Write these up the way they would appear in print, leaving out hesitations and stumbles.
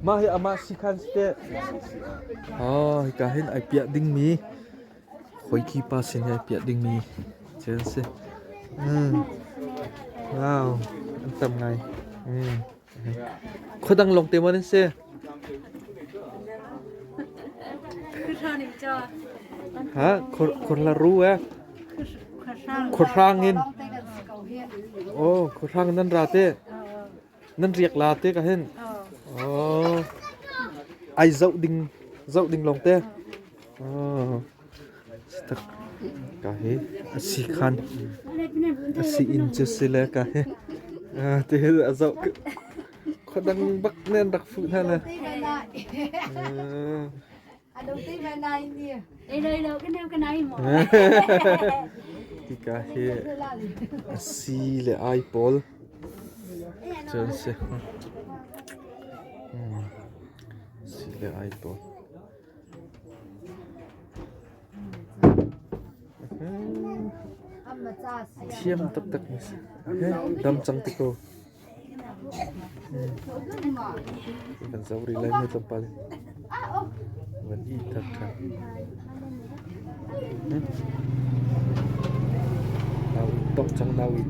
Mah hi amah sikhan si teh. Oh, hika hin ai piah dingmi Khoiki pa sin hi ai piah dingmi thil an si. Wow, an tam ngai. Khuadang lawng te maw nan si? Ha, khurhlaru eh. Khuahrang in. Oh, khuahrang nan ra te. Nan riak la te ka hin. Oh. Ai zoh ding zoh ding lawng te. Oh. Tak ka hi asi khan asi in cu si le ka hi. Te hi a zoh khuadang bak nan rak fuh hna le. Hika hi a si le ai pawl cu an si. Si le ai pawl. Thiam taktak mi si. Dam cang ti ko. Kan zoh rih lai mu tlawmpal in. Van i thak ṭhan. Nau in tongh cang nau in.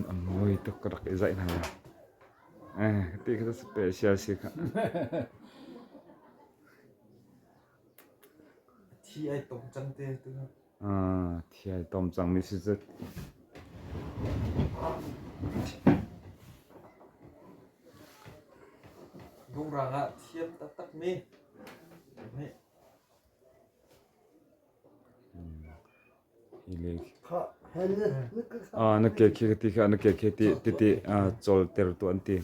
An mawi tuk ka rak i zaih hna. Ti kha special si kha. Thi ai tom cang te tu. Ah, thi ai tom cang mi si cu. Lungrang ah thiam taktak mi. Na ke khi ti kha na ke khi ti ti ti chol ter tu an ti.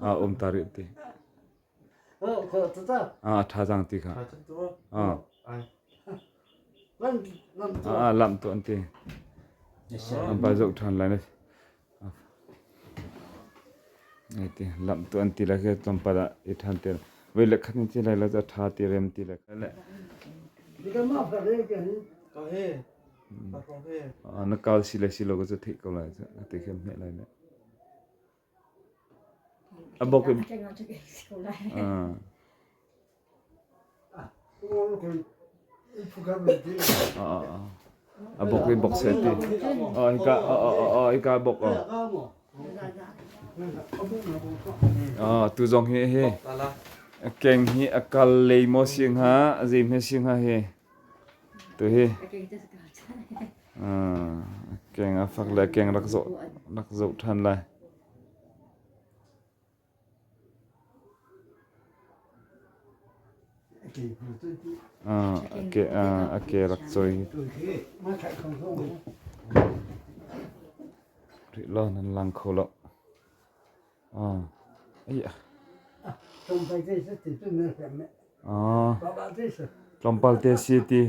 Um ta rih ti. Tha jang ti kha. Lam tu an ti. An pa zoh than lai na. Ti lamh tu an ti le khi tlawmpal ah i ṭhan te. Voi le khat in ti lai lo cu a ṭha ti rem ti le le. Na kal si le si lo ka cu theih ko lai cu ti khi hmeh lai ne. A bok in. A bok in bok seh ti. Hika hika bok. Tu zong hi hi keng hi a kal lei maw si hnga a zei hme si hnga hi tu hi keng a fak le keng rak zoh rak zoh ṭhan lai. A ke rak cawi. Rih lo nan lang kho lo. Tlawmpal te si ti.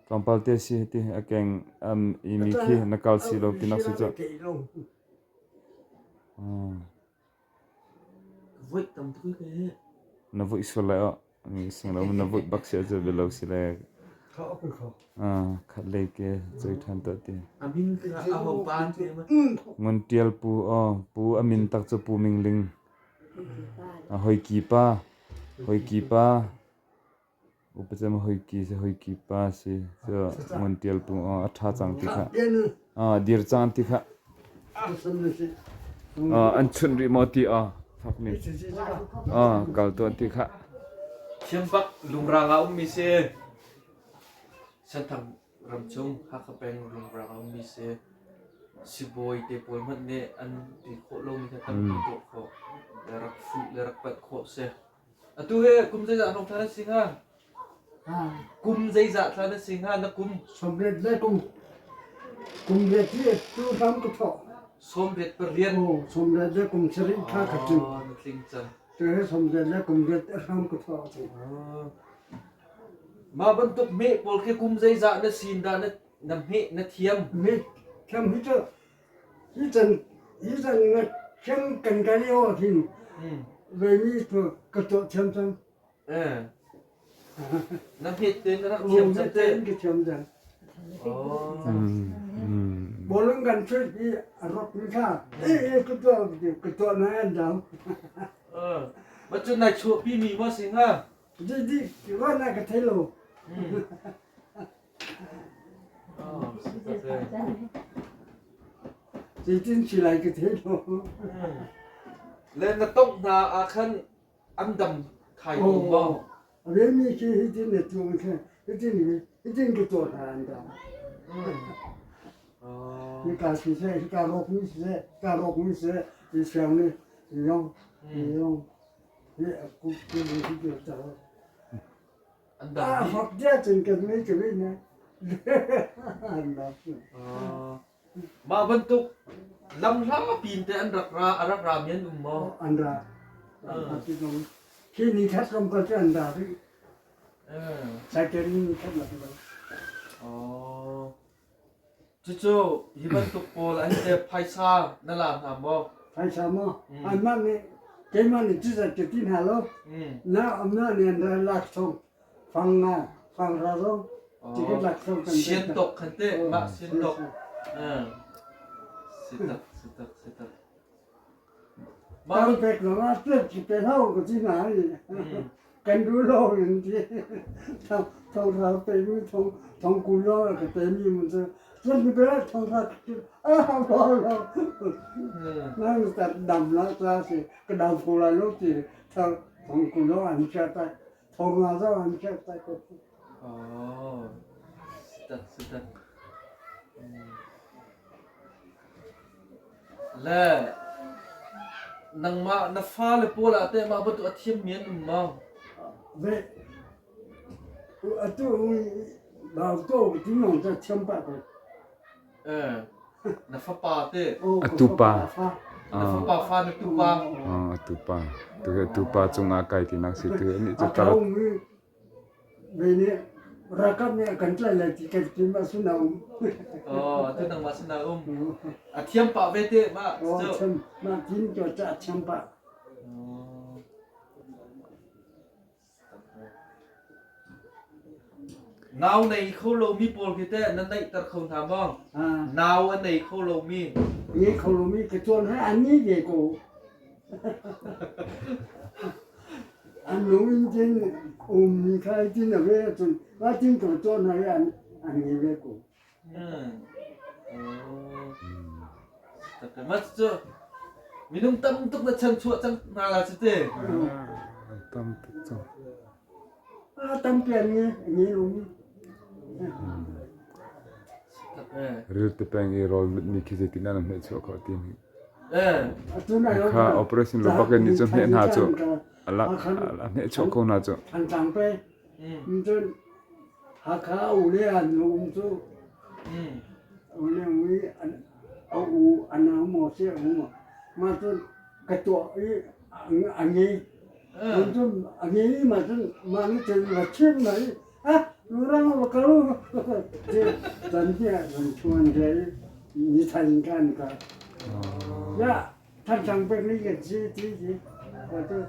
Tlawmpal te si ti. A keng i mi khi na kal si lo ti nak si cu. Voih tam tuk hi. Na voih sual lai aw. Sing lo na voih bak si ahcun bialo si le. Khat lei ke choi ṭhan tuah ti. A min kha a ho pa an ti ma. Ngun Tial pu aw pu a min tak cu Pu Ming Ling. A hoi ki pa. Hoi ki pa. Upacem hoiki si hoiki pa si cu ngun tial pu a ṭha cang ti kha dir cang ti kha an chunh rih maw ti a fak mi kal tuan ti kha Thiampak lungrang ah ummi si Senthang ramchung Hakha peng lungrang ah ummi si sibawi te pawl hmanh nih an ti khawh lomi kha tampi tuah khawh le rak fuh le rak panh khawh si. Atu hi kum zeizah hnawng thla na si hnga? Kum zeizah thla na si hnga? Na kum? Sawmriat le kum kum riat hi tu hram ka thawh. Sawmriat pariat. Oh, sawmriat le kum sarih thla ka tling. Oh, na tling cang. Tu hi sawmriat le kum riat hram ka thawh. Mah bantuk hmeh pawl khi kum zeizah na sin dah na na hmeh na thiam? Hmeh thiam hi cu Hi can hi can na hrem kan ka lio ah khin veimi cu ka tuah thiam cang. hmet tein na rak thiam cang te. Ka thiam cang. Bawlung kan chuih i a rawk mi kha e ka tuah ka tuah na an dam. Ma cun nai chuahpi mi maw si hnga? Di di wa na ka thei lo. Zeitin si lai ka thei lo. Le na tongh hna ah khan an dam thai ko maw? A mi khi hitin na tuang kha hitin hitin ka tuah hna an dam. Hika siseh, hika rawk mi siseh, hika rawk mi siseh, hi siang nih yong yong hi a kup ku hi hi ta. An dam A dih. fak dia cun kan ngei ka ve na. An dam. Mah bantuk lamhla pin te an rak ra a rak ra mi an um maw? An ra. Khi ni khat ram kal cu an ra rih. Saikel ni khat la ti Oh. Cucu hi bantuk pawl an te phaisa na la hna maw? Phaisa maw? Anmah nih keimah nih cuzat ka ti hna lo. Na amna nih an ra lak thong. Fang nga, fang ra zong. Ticket lak thong kan Sian tok khan te, mah sian tok. Sitak, sitak, sitak. Tam pek zong ah pek ci pe hau ka ti hna i kan duh lo in ti thong thau pe mi thong thong kul lo ka pe mi mun cu cun ti pe thong tha a hau lo lo nang ta dam la ta si ka dam ko la lo ti thong thong kul lo an cha ta thong nga zong an cha ta ko Oh, sitak sitak. Le nangmah na fale pawl ah teh mah bantuk a thiammi an um maw? Ve atu bau to ti nong ca thiam pah ko. Eh, na fapa te. A tupa. Na fapa fa na tupa. Oh, a tupa. Tu tupa cungah kai tinak si tu ani cu tar. Mi nih ralkap nih a kan tlaih lai ti kan tim ah sin a um. Oh, tu nangmah sin a um. A thiam pah ve te mah. Oh, thiam mah tin to ca a thiam pah. Nau nei kho lomi pawl khi teh na neihter kho hna maw? Nau a nei kho lomi. Nei kho lomi ka tuan he an ni ve ko. An lung in cun ummi kha tin a ve ahcun mah tin ko tuah hna i an an ngei ve ko. Mat cu minung tam tuk na chan chuah cang hna la cu te. Tam tuk cang. A tampi an ngei ngei lomi. Ril te peng i rawl mi khi zeitin dah na hmeh chuah khawh ti ni. Kha operation lo bak in nih cun hmeh hna cu a lak a hmeh chuah ko hna cu. Thantlang pe. Cun Hakha u le an nu um cu. U le ui an a u a nau maw si a um ma cun ka tuah i a ngei. Cun a ngei ma cun mah nih cun va chim mai ah lurang va kal tan hi ah chuan he ni than kan ka ya than chang pek ni ka chi ti ti ka tu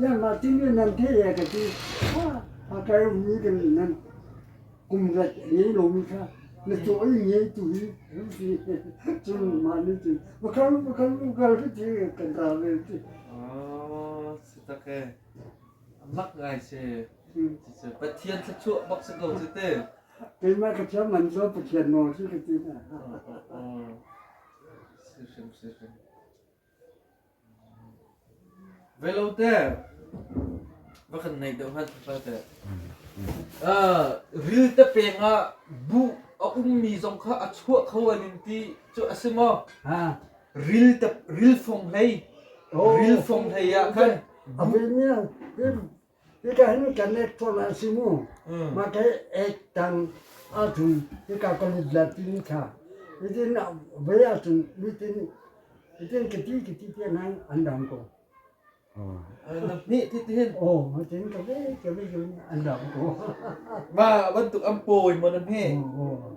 ya ma tin ni nan the ya ka ti ha ha kai mi kan nan kum rat ni lo mi kha na chu i nge tu hi chun ma ni ti va kal va kal va kal ti kan ra ve ti Oh, si tak e. Mak ngai si. Pathian thluachuah bak si ko cu te. Keimah ka thiam man cu Pathian nawl si ka ti hna. Si hrim si hrim. Velo te va kan nei deuh hlat pa te. Ril te peng ah bu a ummi zong kha a chuah kho an in ti cu a si maw? Ril te ril fong hlei ril fong hlei ah khan A Hika hin kan ek tuah la si mu. Mah ke ek tang ahcun hika ka lut la ti kha. Hitin ve ahcun hitin hitin ka ti ka ti te nan an dam ko. Nih ti ti hin. Oh, hitin ka ve ka ve ka an dam ko. Ma bantuk an pawi mo nan he. Oh,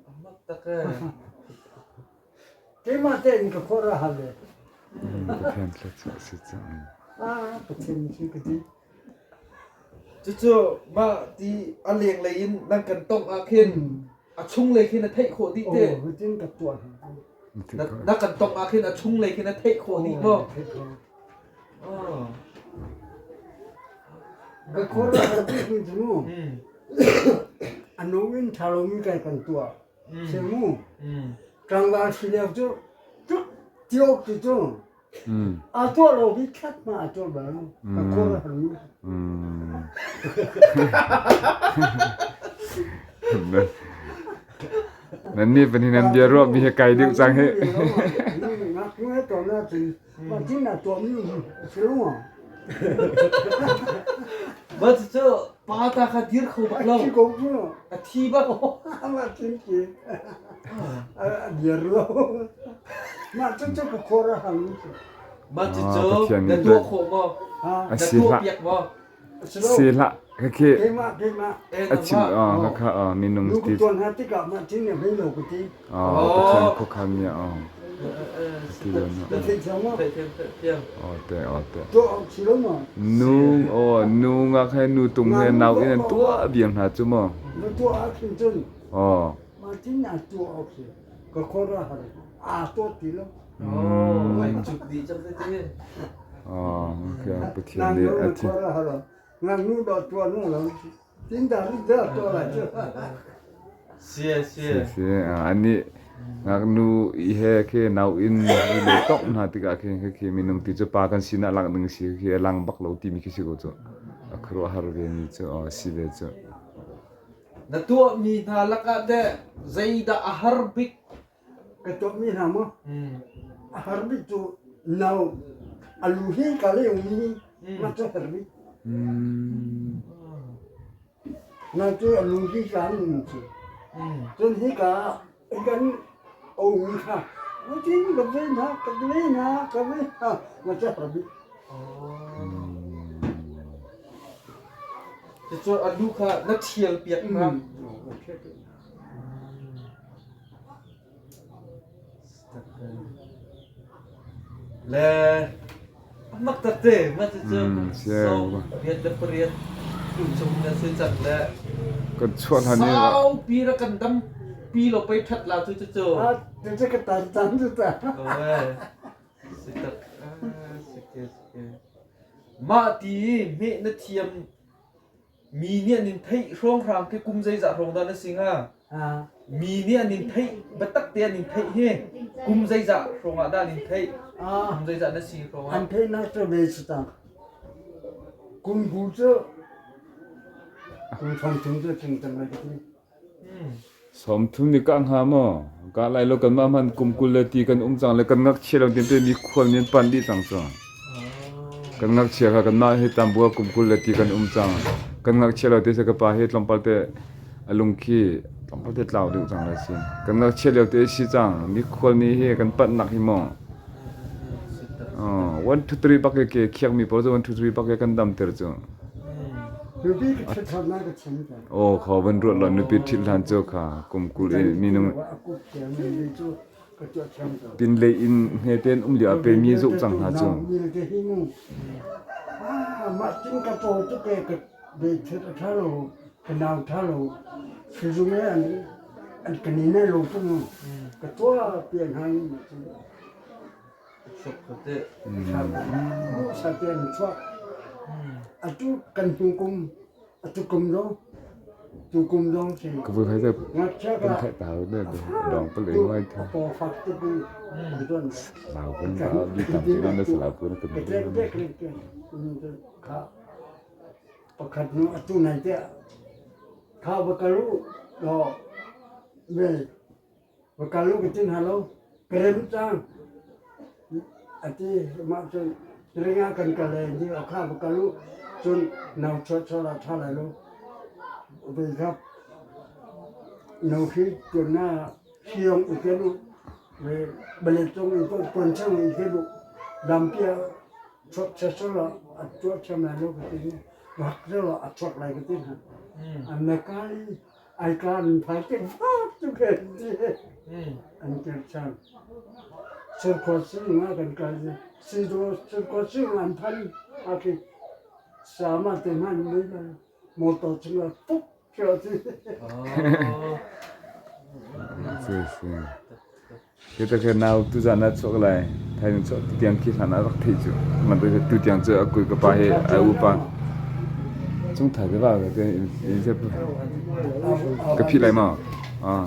amak tak eh. Keimah tein ka khuar a hal ve. Pathian thluachuah si cang. Ah, Pathian si ka ti. Cucu mah ti a lenglei in nan kan tongh ah khin a chunglei khin a theih khawh dih te. Oh, hitin ka tuah hna. Na kan tongh ah khin a chunglei khin a theih khawh dih maw? Oh. Ka khor a bik mi cu a nung in ṭha lomi kai kan tuah. Si mu. Tlangval si lio cu tuk tiok ti cu a tuah lo hi thlat ma a tuah bal lo. Ka khor a har mi. Nan nih panin nan bia ruah mi he kai deuh cang hi. Ngak ngai to na cun ma tin na tuah mi si lo. Ma cu pa ta kha dir kho bak lo. A thi ko cu. A thi bak. Ama tin ki. A dir lo. Ma cu cu ka khor a hang. Ma cu cu na tuah khawh maw? A Na si tuah hlah. piak maw? Si hlah. Khakhi Keimah keimah. a chim khakha minung Nu ti ka tuan ha tikah mah tin ne hei lo ka ti. Pathian khuakhan mi ti lo na. Na theih thiam maw? Theih thiam theih thiam. Aw te aw te. Tuah awk si lo maw? Nu aw nu ngak he nu tung he nau in an tuah biang hna cu maw? Na tuah ah khin cun. Aw. Mah tin a tuah awk si. Ka khor a har. Aa tuah ti lo. Oh, ai cuk dih cang te ti. Oh, okay. Pathian nih a thi. Ngaknu dawh tuah nu lo. Tin dah rit dah tuah lai cu. Sia sia. Si ani ngaknu i he khi nau in i le tok hna tikah khin khi khi minung ti cu pa kan sinah lang ding si khi a lang bak lo timi khi si ko cu. A khuaruahhar ve mi cu si ve cu. Na tuahmi hna lakah teh zeidah a har bik? Ka tuahmi hna maw? A har bik cu nau a lu hi ka le umi mah cu har bik. Nau cu a lu hi ka an cu. Cun hi ka kan omi kha tin ka ve na ka ve na ka ve na mah cu har bik. Cucu a lu kha na ṭhial piak hna. Le a mak takte ma cucu kum 28 kum chung na si cang le Kan chuah hlan i saupi ra kan dam pi lo pei ṭhat la cu cucu. Ah, cucu ka tan tan cu ta. Si tak si ke si ke. Mah ti hmeh na thiam mi nih an in theih hrawnghrang khi kum zeizah hrawng dah na si hnga? Mi nih an in theih biatak te an in theih hi kum zeizah hrawng ah dah an in theih? Kum zeizah na si hrawng ah? An theihnak cu ve si ta. Kum bu cu kum 30 cu tling cang lai ka ti. 30 nih kah hnga maw? Kah lai lo kanmah hmanh kum 20 le ti kan um cang le kan ngakchia lo tin mi khual nih an panh dih cang cu. Kan ngakchia kha kanmah hi tambua kum 20 le ti kan um cang. Kan ngakchia lo te se ka pa hi tlawmpal te a lung khi tlawmpal te tlau deuh cang lai si. Kan ngakchia lio te si cang. Mi khual nih hi kan panh nak hi maw? 1 2 3 bak ke khiak mi pawl cu 1 2 3 bak ke kan dam ter cu. Nupi ka ṭhit hlan na ka chim ta. Aw kha van ruat lo nupi ṭhit hlan cu kha kum 20 in minung pinlei in hmete in um lio ah pe mi zoh cang hna cu. Mah tin ka caw cu ke ka be ṭhit a ṭha lo ka nau ṭha lo sizung e an an ka ni ne lo tu ka tuah pian hai ma cu. Atu kan hnu kum atu kum zong tu kum zong si Ka vui khai kan khai ta ne dong pa le ngai tha paw fak te bu lau kan ba bi tam te na sala pu na kan kha pakhat nu atu nai te kha va kalu do ve Va kal u ka ti hna lo. Ka rem cang. A ti. Mah cun ring ah kan kal ai ni kha va kal u. Cun nau chuah chuah la ṭha lai lo. Vei kha no hi tuan na siong i ken u. Ve balet zong i tuan chang i ken u. Lampi ah chuak chia sual ah a tuah thiam lai lo ka ti. Rak zel ah a chuak lai ka ti hna. An mekal i Ai kaan phai te bak tu ke ti an tir cang. Surkhua sing ah kan kal i Sido surkhua sing an phan a khi sama te hman mei ba. Motor chungah puk cio si. Si si. Khi ta khi nau tu zan ah chuak lai. Thai nu chuak tu tiang khi hlan ah rak theih cu. Man tu tu tiang cu a kui ka pa he a upa. Chung thai te ba ka te in se ka phih lai ma. Ah.